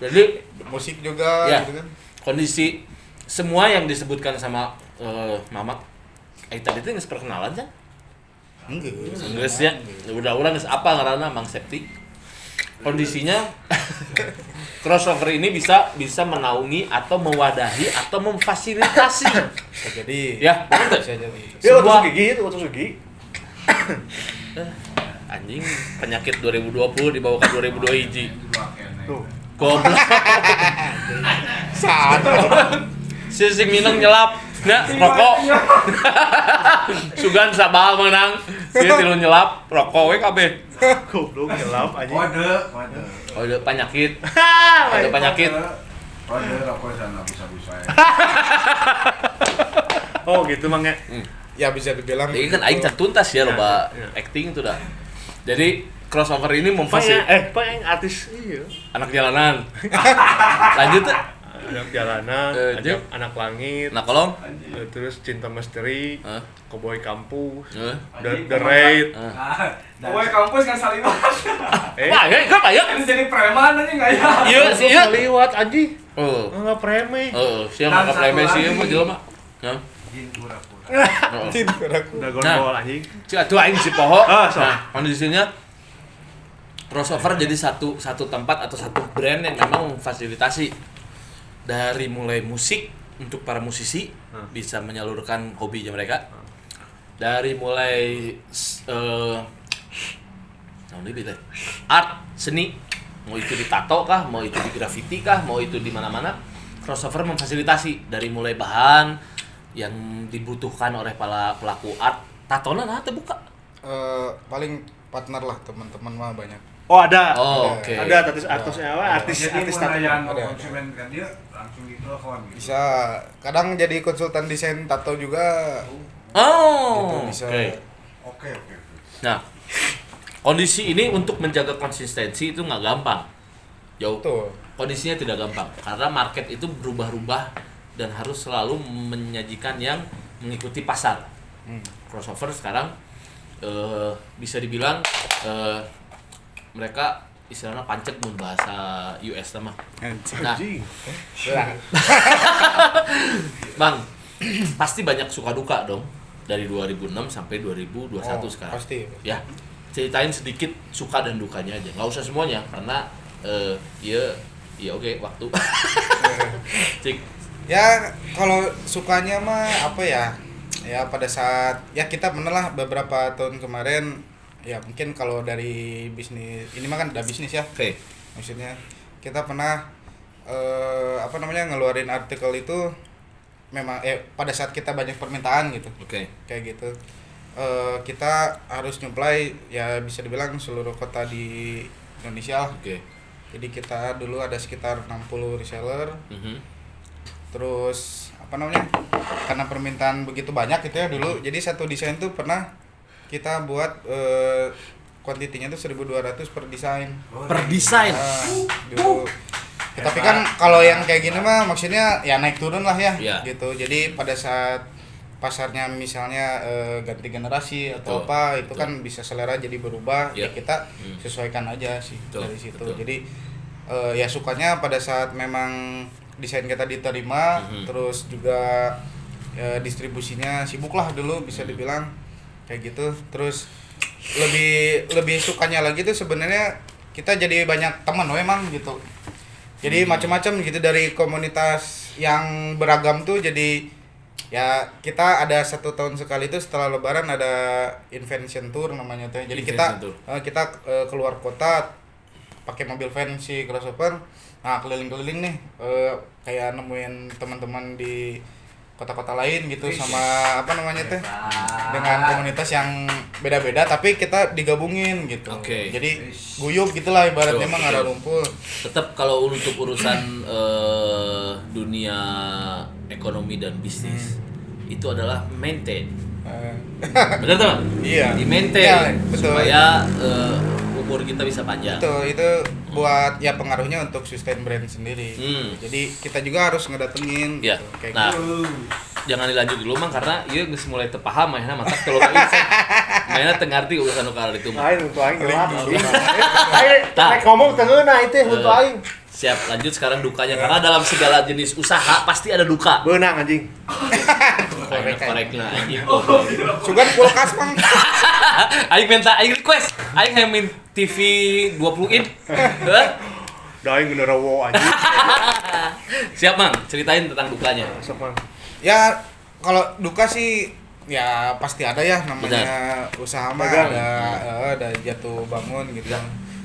Jadi musik juga ya, gitu kan. Kondisi semua yang disebutkan sama Mama tadi itu geus perkenalan kan? Geus ya. Udah urang geus apa ngaranna Mang Septi. Kondisinya crossover ini bisa menaungi atau mewadahi atau memfasilitasi. Bisa jadi. Ya, bisa jadi. Ya, otos gigi itu otos gigi. Anjing, penyakit 2020 dibawa ke 2002 hiji. Tuh. Goblok. Saat. Sising minang nyelap, nya rokok. Sugan sabal menang. Dia tilu nyelap, rokok we kabeh. Goblok nyelap anjing. Kode. Kode penyakit. Kode penyakit. Kode rokok sana bisa-bisa. Oh, gitu Mang ya. Ya bisa dibilang. Jadi kan aing tuntas ya loba acting itu dah. Jadi crossover ini memfasilitasi Pak yang artis iya. Anak jalanan. Lanjut tuh. Anak jalanan, anak langit, anak kolong, terus cinta misteri, Koboi Kampus, The Raid. Koboi Kampus kan saliwat. Wah, ya, kenapa ya? Ini jadi preman aja enggak ya? Iya, sih, iya. Saliwat anjing. Oh. Enggak preme. Heeh, siapa enggak preme sih mah jelema. Hah? Jin kura-kura. Jin kura-kura. Dragon Ball anjing. Cik atuh aing si poho. Nah, kondisinya crossover jadi satu tempat atau satu brand yang memang memfasilitasi dari mulai musik untuk para musisi bisa menyalurkan hobinya mereka. Dari mulai art, seni, mau itu di tato kah, mau itu di graffiti kah, mau itu di mana-mana, crossover memfasilitasi dari mulai bahan yang dibutuhkan oleh para pelaku art. Tatona nah teu buka. Paling partner lah, teman-teman mah banyak. Oh ada. Oh, oke. Okay. Ada artis-artisnya apa? Artis-artis tato. Yang konsumen kan dia langsung ditelepon gitu. Bisa. Kadang jadi konsultan desain tato juga. Oh. Gitu, bisa. Oke. Nah, kondisi ini untuk menjaga konsistensi itu nggak gampang. Jauh. Betul. Kondisinya tidak gampang karena market itu berubah-ubah dan harus selalu menyajikan yang mengikuti pasar. Crossover sekarang bisa dibilang mereka istilahnya pancet mun bahasa US mah. Nah, Bang, pasti banyak suka duka dong dari 2006 sampai 2021 sekarang. Pasti. Ya, ceritain sedikit suka dan dukanya aja. Nggak usah semuanya karena ya oke, waktu. Cik. Ya, kalau sukanya mah apa ya? Ya pada saat ya kita bener lah beberapa tahun kemarin ya mungkin kalau dari bisnis ini mah kan udah bisnis ya. Oke. Maksudnya kita pernah ngeluarin artikel itu memang pada saat kita banyak permintaan gitu. Oke. Kayak gitu. Kita harus nyuplai ya bisa dibilang seluruh kota di Indonesia lah. Oke. Jadi kita dulu ada sekitar 60 reseller. Mm-hmm. Terus karena permintaan begitu banyak gitu ya dulu. Jadi satu desain tuh pernah kita buat kuantitinya tuh 1.200 per desain. Per desain. Dulu. Ya, tapi kan kalau yang kayak gini mah maksudnya ya naik turun lah ya, gitu. Jadi pada saat pasarnya misalnya ganti generasi atau betul, apa itu betul. Kan bisa selera jadi berubah, ya ya kita sesuaikan aja sih betul, dari situ. Betul. Jadi ya sukanya pada saat memang desain kita diterima, terus juga distribusinya sibuk lah dulu bisa dibilang kayak gitu. Terus lebih sukanya lagi tuh sebenarnya kita jadi banyak teman memang gitu. Jadi macam-macam gitu dari komunitas yang beragam tuh jadi ya kita ada 1 tahun sekali itu setelah lebaran ada invention tour namanya tuh. Jadi kita keluar kota pakai mobil van si crossover. Nah, keliling-keliling nih kayak nemuin teman-teman di kota-kota lain gitu sama dengan komunitas yang beda-beda tapi kita digabungin gitu. Okay. Jadi guyup gitulah ibaratnya mah nggak rumpul. Tetap kalau untuk urusan dunia ekonomi dan bisnis itu adalah maintain. Benar tuh? Iya. Di maintain ya, betul. Supaya umur kita bisa panjang. Betul, itu buat ya pengaruhnya untuk sustain brand sendiri. Jadi kita juga harus ngedatengin ya. Gitu. Kayak nah, gitu. Jangan dilanjut dulu Mang karena ieu geus mulai teu paham mainna matak teu loba insight. Mainna teu ngarti urusan nu kalar itu mah. Lain untuk aing gelap. Aing rek ngomong teu ngeunah itu untuk aing. Siap, lanjut sekarang dukanya karena dalam segala jenis usaha pasti ada duka. Beunang anjing. Korek-korekna anjing. Sugan kulkas Mang. Aing minta aing request, aing hayang min TV 20 in. Da aing genderuwo anjing. Siap Mang, ceritain tentang dukanya. Sok Mang. Ya kalau duka sih ya pasti ada ya namanya. Benar. Usaha mah ada jatuh bangun gitu.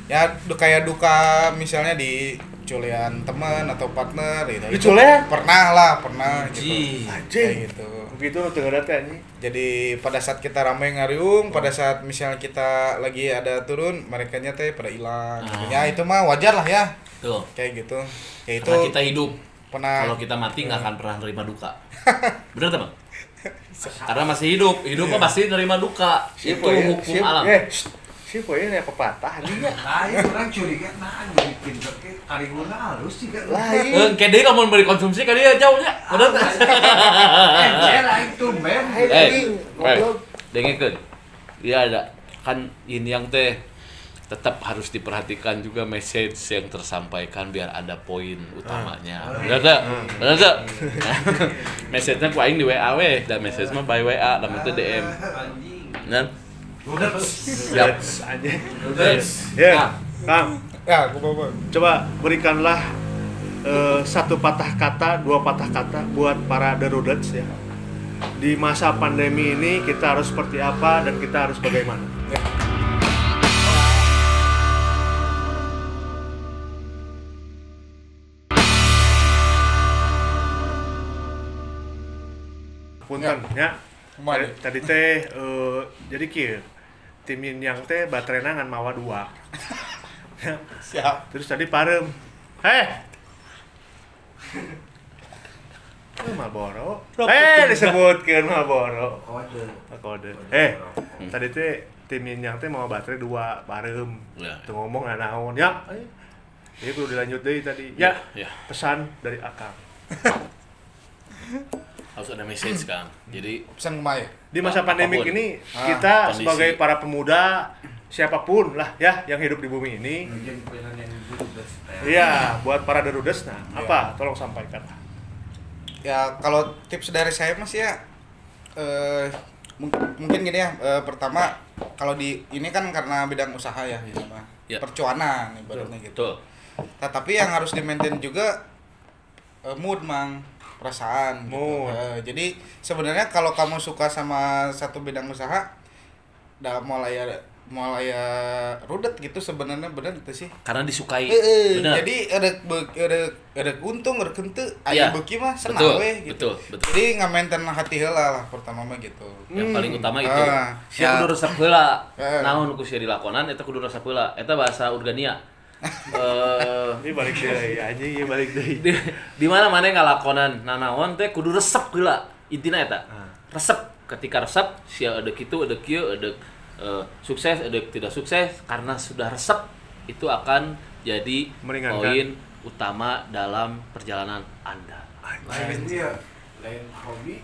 Ya kayak duka misalnya di culean teman atau partner gitu. Diculean? Pernah gitu. Anjing. Kayak gitu. Begitu nu teu teh anjing. Jadi pada saat kita ramai ngariung, pada saat misalnya kita lagi ada turun, merekanya teh pada hilang. Gitu. Ya itu mah wajar lah ya. Tuh. Kayak gitu. Ya itu karena kita hidup. Pernah. Kalau kita mati nggak akan pernah nerima duka. Bener teman? Karena masih hidup, hidup mah pasti nerima duka. Itu hukum alam. Si poe nya pepatah anjing nya. Lain urang curiga nah jadi pinter ke kariguna halus sih kan. Lain. Engke deui lamun beri konsumsi ka dieu jauh nya. Bener teh. Encer aing tumben. Goblok. Dengekeun. Ieu ada kan yin yang teh Tetap harus diperhatikan juga message yang tersampaikan biar ada poin utamanya. Benar tak? Benar tak? Message-nya ku aing di WA we, dan message mah by WA, dan itu DM. Benar? Siap. Ya, Kang. Ya, aku bawa. Coba berikanlah satu patah kata, dua patah kata buat para The Rudets ya. Di masa pandemi ini kita harus seperti apa dan kita harus bagaimana? Ya. Punten ya. Tadi teh jadi kieu. Tim Yin Yang teh baterena ngan mawa 2. Siap. Terus tadi parem. Heh. Marlboro. Disebutkeun Marlboro. Kode. Tadi teh tim Yin Yang teh mawa baterai 2 parem. Teu ngomong naon ya. Ini perlu dilanjut deui tadi. Ya. Pesan dari Akang. Harus ada message, Kang. Jadi pesan kumaha ya? Di masa pandemik ini kita kondisi. Sebagai para pemuda siapapun lah ya yang hidup di bumi ini. Iya, buat para The Rudes nah, apa? Tolong sampaikan. Ya, kalau tips dari saya Mas ya mungkin gini ya, pertama kalau di ini kan karena bidang usaha ya ini mah. Ya. Percuanan ibaratnya gitu. Betul. Nah, tapi yang harus di-maintain juga mood, Mang. Perasaan gitu. Jadi sebenarnya kalau kamu suka sama satu bidang usaha, dah mulai rudet gitu sebenarnya bener itu sih. Karena disukai. Bener. Jadi ada untung, ada henteu, aya beuki mah senang we gitu. Betul, betul. Jadi ngamainten hati heula lah pertama mah gitu. Yang paling utama itu. Sia kudu resep heula. Naon ku sia dilakonan eta kudu resep heula. Eta bahasa Urgania. Ini balik deui anjing, ieu balik deui. Di mana-mana ngalakonan nanaon teh kudu resep heula. Intina eta. Resep, ketika resep sia ada kitu, ada kieu, ada sukses, ada tidak sukses karena sudah resep itu akan jadi poin utama dalam perjalanan Anda. Lain dia, lain hobi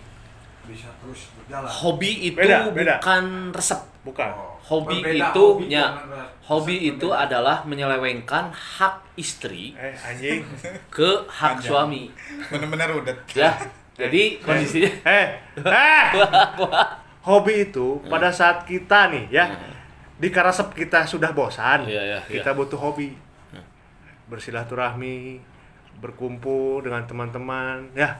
bisa terus berjalan. Hobi itu beda. Bukan resep. Bukan. Hobi berbeda, itu hobi nya hobi itu adalah menyelewengkan hak istri anjing ke hak suami. Bener-bener udah. Ya. Jadi kondisinya hobi itu pada saat kita nih ya di karasep kita sudah bosan. Kita butuh hobi. Bersilaturahmi, berkumpul dengan teman-teman ya.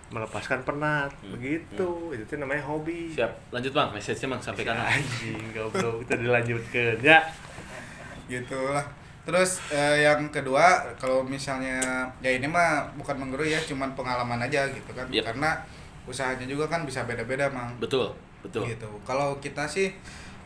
Melepaskan penat, begitu. Itu tuh namanya hobi. Siap. Lanjut Bang, message-nya Bang sampaikan. Anjing, goblok. Kita dilanjutkeun ya. Gitulah. Terus yang kedua, kalau misalnya ya ini mah bukan menggurui ya, cuman pengalaman aja gitu kan. Yep. Karena usahanya juga kan bisa beda-beda, Mang. Betul, betul. Gitu. Kalau kita sih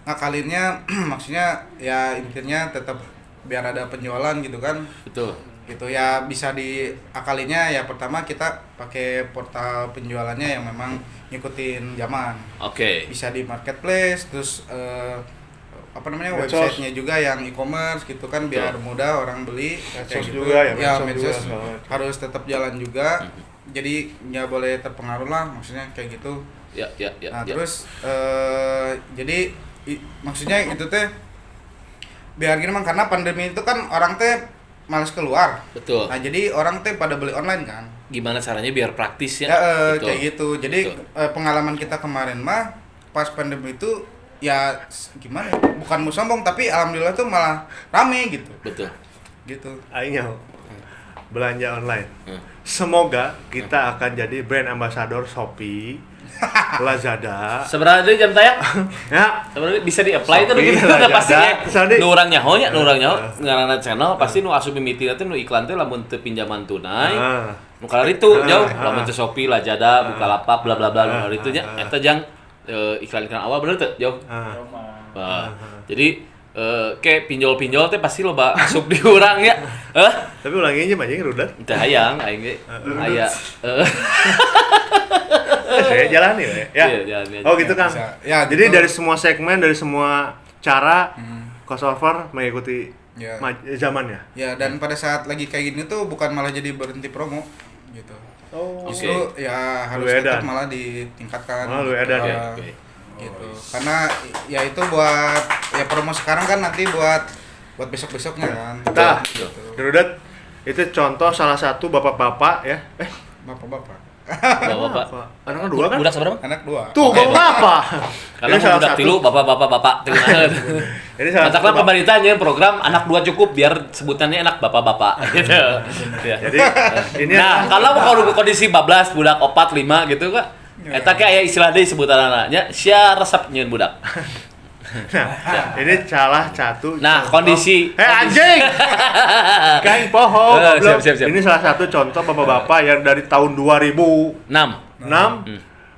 ngakalinnya maksudnya ya intinya tetap biar ada penjualan gitu kan. Betul. Gitu ya, bisa diakalinya ya pertama kita pakai portal penjualannya yang memang ngikutin zaman. Oke. Bisa di marketplace, terus apa namanya websitenya juga yang e-commerce gitu kan biar mudah orang beli. Medsos gitu. Juga ya, medsos juga. Harus tetap jalan juga. Jadi nggak boleh terpengaruh lah maksudnya kayak gitu. Ya. Nah, terus jadi maksudnya itu teh biar gini Mang, karena pandemi itu kan orang teh malas keluar. Betul. Nah, jadi orang teh pada beli online kan. Gimana caranya biar praktis ya? Ya kayak gitu. Jadi pengalaman kita kemarin mah pas pandemi itu ya gimana ya? Bukan mau sombong tapi alhamdulillah tuh malah rame gitu. Betul. Gitu. Aing belanja online. Semoga kita akan jadi brand ambassador Shopee, Lazada. Sebenarnya jam tayang? Ya. Sebenarnya bisa di-apply itu gitu udah pasti ya. Nu urang nyaho nya, nu urang nyaho ngaranna channel pasti nu asup mimiti teh nu iklan teh lamun teu pinjaman tunai. Nu kararitu jauh lamun teu Shopee, Lazada, Bukalapak bla bla bla nu kararitu nya eta jang iklan-iklan awal bener teu jauh. Jadi kayak pinjol-pinjol teh pasti loba asup di urang ya. Tapi ulangi aja anjing rudat. Teu hayang aing ge. Aya. Saya jalani ya. Iya, jalani aja. Oh gitu Kang. Ya, jadi gitu. Dari semua segmen, dari semua cara crossover mengikuti zamannya. Ya, dan pada saat lagi kayak gini tuh bukan malah jadi berhenti promo gitu. Oh. Justru ya harus tetap malah ditingkatkan. Oh, lu edan ya. Gitu. Karena ya itu buat ya promo sekarang kan nanti buat Buat besok-besoknya kan. Nah, Rudet itu contoh salah satu bapak-bapak ya. Bapak-bapak. Bapak-bapak. Anak dua kan? Budak seberapa? Anak dua. Tuh, bapak-bapak. Karena budak tilu, bapak-bapak, bapak. Ini salah satu pemerintahnya program anak dua cukup biar sebutannya enak bapak-bapak gitu. Ya. Jadi ini nah, kalau kondisi bablas budak 4 5 gitu kak. Eta kayak istilah deui sebutan anaknya, sia resep nyeun budak. Nah, ini salah satu. Nah, contoh. Kondisi anjing. Kain poho. Siap. Ini salah satu contoh bapak-bapak yang dari tahun 2006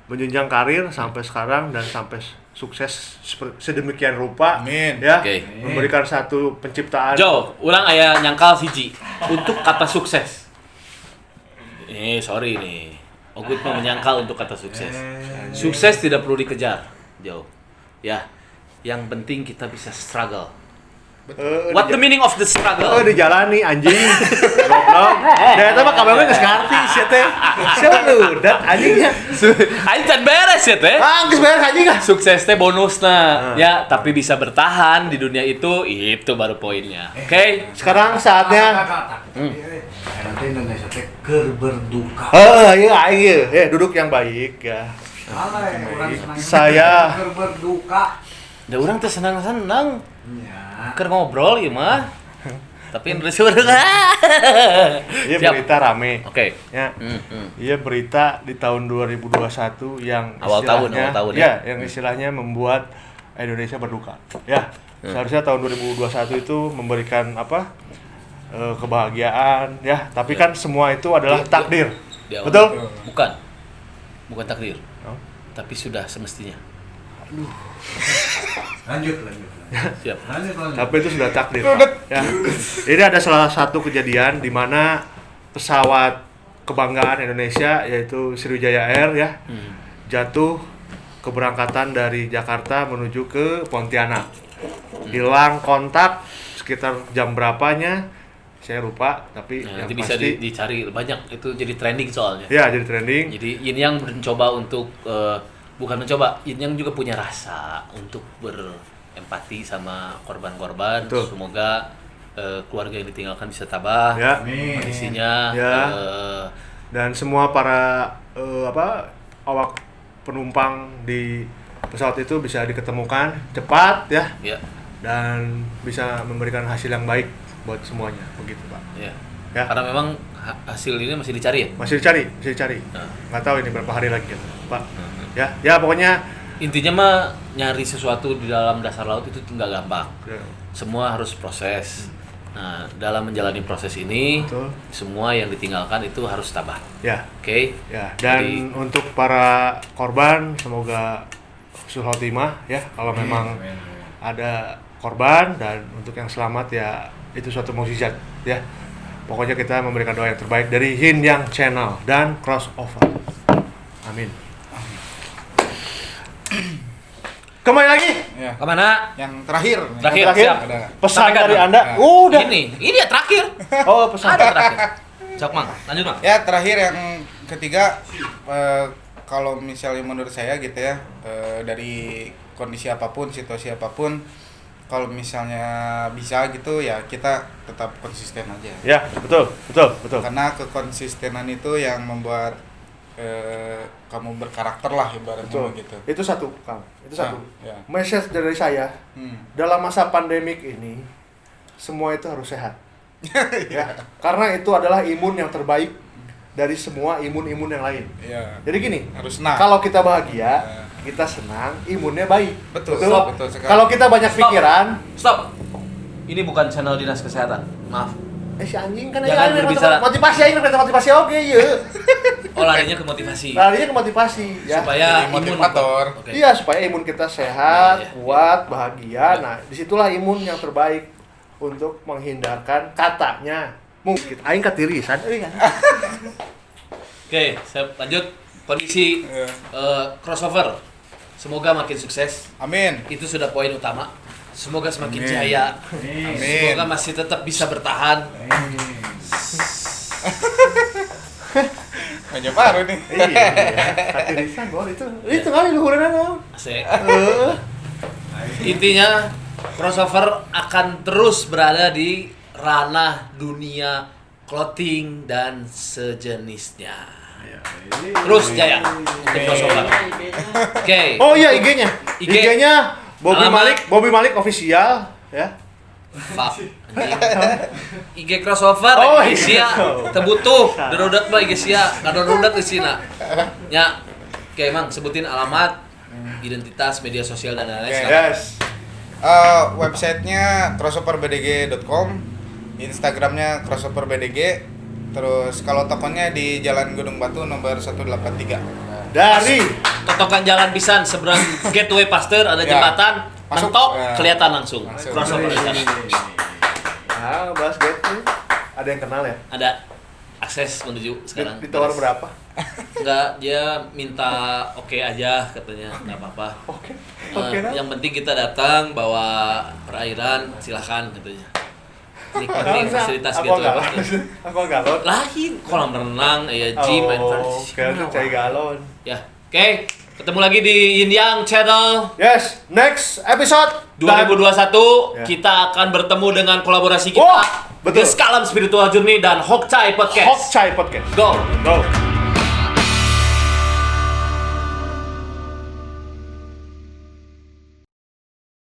menjenjang karir sampai sekarang dan sampai sukses sedemikian rupa. Amin. Ya. Okay. Memberikan satu penciptaan. Jo, urang aya nyangkal siji untuk kata sukses. Sorry nih. Ogut mah menyangkal untuk kata sukses. Sukses tidak perlu dikejar, Jo. Ya. Yang penting kita bisa struggle. What the meaning of the struggle? Dijalani anjing. Goblok. Da eta mah kabeh geus ngarti sia teh. Sia ludat anjingnya. Anjing can beres ya teh. Ah, geus beres anjing ah. Sukses teh bonusna. Ya, tapi bisa bertahan di dunia itu baru poinnya. Oke. Sekarang saatnya nanti Indonesia teh keur berduka. Heeh, iya aing ieu. Duduk yang baik ya. Saya keur berduka. Da urang teh senang-senang. Ya. Keur ngobrol ieu mah. Tapi Indonesia berduka. Iya berita rame. Oke. Ya. Iya berita di tahun 2021 yang awal tahun ya, yang istilahnya membuat Indonesia berduka. Ya. Seharusnya tahun 2021 itu memberikan apa? Kebahagiaan ya, tapi kan semua itu adalah takdir. Betul? Bukan. Bukan takdir. Oh. Tapi sudah semestinya. Aduh. Lanjut. Siap. Lanjut. Tapi itu sudah takdir. Ya. Ini ada salah satu kejadian di mana pesawat kebanggaan Indonesia yaitu Sriwijaya Air ya jatuh keberangkatan dari Jakarta menuju ke Pontianak. Hilang kontak sekitar jam berapanya saya lupa, tapi nah, yang nanti bisa pasti dicari banyak, itu jadi trending soalnya. Ya, jadi trending. Jadi Yin Yang mencoba untuk bukan mencoba, Yin Yang juga punya rasa untuk berempati sama korban-korban. Betul. Semoga keluarga yang ditinggalkan bisa tabah ya. Kondisinya. Ya. Dan semua para awak penumpang di pesawat itu bisa diketemukan cepat ya. Ya. Dan bisa memberikan hasil yang baik buat semuanya, begitu Pak. Ya. Ya. Karena memang hasil ini masih dicari ya? Masih dicari. Nah. Nggak tahu ini berapa hari lagi gitu, Pak. Ya, ya pokoknya intinya mah nyari sesuatu di dalam dasar laut itu nggak gampang. Ya. Semua harus proses. Nah, dalam menjalani proses ini, betul, semua yang ditinggalkan itu harus tabah. Ya. Oke. Ya, dan jadi, untuk para korban semoga husnul khotimah ya, kalau memang ada korban, dan untuk yang selamat ya itu suatu mukjizat ya. Pokoknya kita memberikan doa yang terbaik dari Yin Yang Channel dan Crossover. Amin. Kembali lagi. Ya. Kemana? Yang terakhir. Terakhir. Siap. Pesan Sampaikan, dari Bang. Anda. Ya. Udah. Ini ya terakhir. Oh, pesan. Ada terakhir. Sok, Mang. Lanjut, Mang. Ya, terakhir yang ketiga, kalau misalnya menurut saya gitu ya, dari kondisi apapun, situasi apapun, kalau misalnya bisa gitu ya kita tetap konsisten aja. Ya, betul. Karena kekonsistenan itu yang membuat kamu berkarakter lah ibaratnya begitu. Itu satu, Kang. Itu satu. Ya. Message dari saya, dalam masa pandemik ini semua itu harus sehat. Ya, karena itu adalah imun yang terbaik dari semua imun-imun yang lain. Ya. Jadi gini, harus senang. Kalau kita bahagia, kita senang, imunnya baik. Betul. Betul sekali. Kalau kita banyak pikiran, stop. Ini bukan channel Dinas Kesehatan. Maaf. Si anjing kan jangan ya, berbicara motivasi aja, motivasi oke ya. Oh, larinya ke motivasi. Larinya ke motivasi ya. Supaya jadi motivator. Imun. Okay. Iya, supaya imun kita sehat, kuat, bahagia. Nah, disitulah imun yang terbaik untuk menghindarkan katanya mungkin aing katirisan euy. Oke, saya lanjut kondisi crossover. Semoga makin sukses. Amin. Itu sudah poin utama. Semoga semakin jaya. Amin. Semoga masih tetap bisa bertahan. Banyak baru nih. Iya. Katirisan gol itu. Itu kali luhureuna naon. Asik. Intinya Crossover akan terus berada di ranah dunia clothing dan sejenisnya. Terus jaya untuk crossover. Oke. Oh iya IG-nya. IG. IG-nya Bobby Alamat. Malik, Bobby Malik official ya. Fuck. IG crossover, Oh, IG sia, iya. teu butuh, darurat mah IG sia, ngadorudat isina. Ya. Oke, Mang, sebutin alamat, identitas, media sosial dan lain-lain. Oke. Silakan. Yes. Websitenya crossoverbdg.com, Instagramnya crossoverbdg, terus kalau tokonya di Jalan Gunung Batu nomor 183. Dari Totokan jalan pisan seberang Gateway Pasteur ada Ya. jembatan, Masuk. mentok, Ya. kelihatan langsung. Langsung. Crossover di sana. Ah, bahas gitu. Ada yang kenal ya? Ada akses menuju sekarang. Ditawar berapa? Enggak, dia minta oke aja katanya, enggak apa-apa. Oke. Oke. nah. Yang penting kita datang bawa perairan, silahkan katanya. Nikmati fasilitas Aku gitu. galon. Aku galon. Lain kolam renang, ya gym, Oh, and kira tuh cai galon. Ya, oke. Ketemu lagi di Yin Yang Channel Yes, next episode 2021. Ya. Kita akan bertemu dengan kolaborasi kita. Wah, betul. The Scalam Spiritual Journey dan Hokcai Podcast. Hokcai Podcast. Go. Go.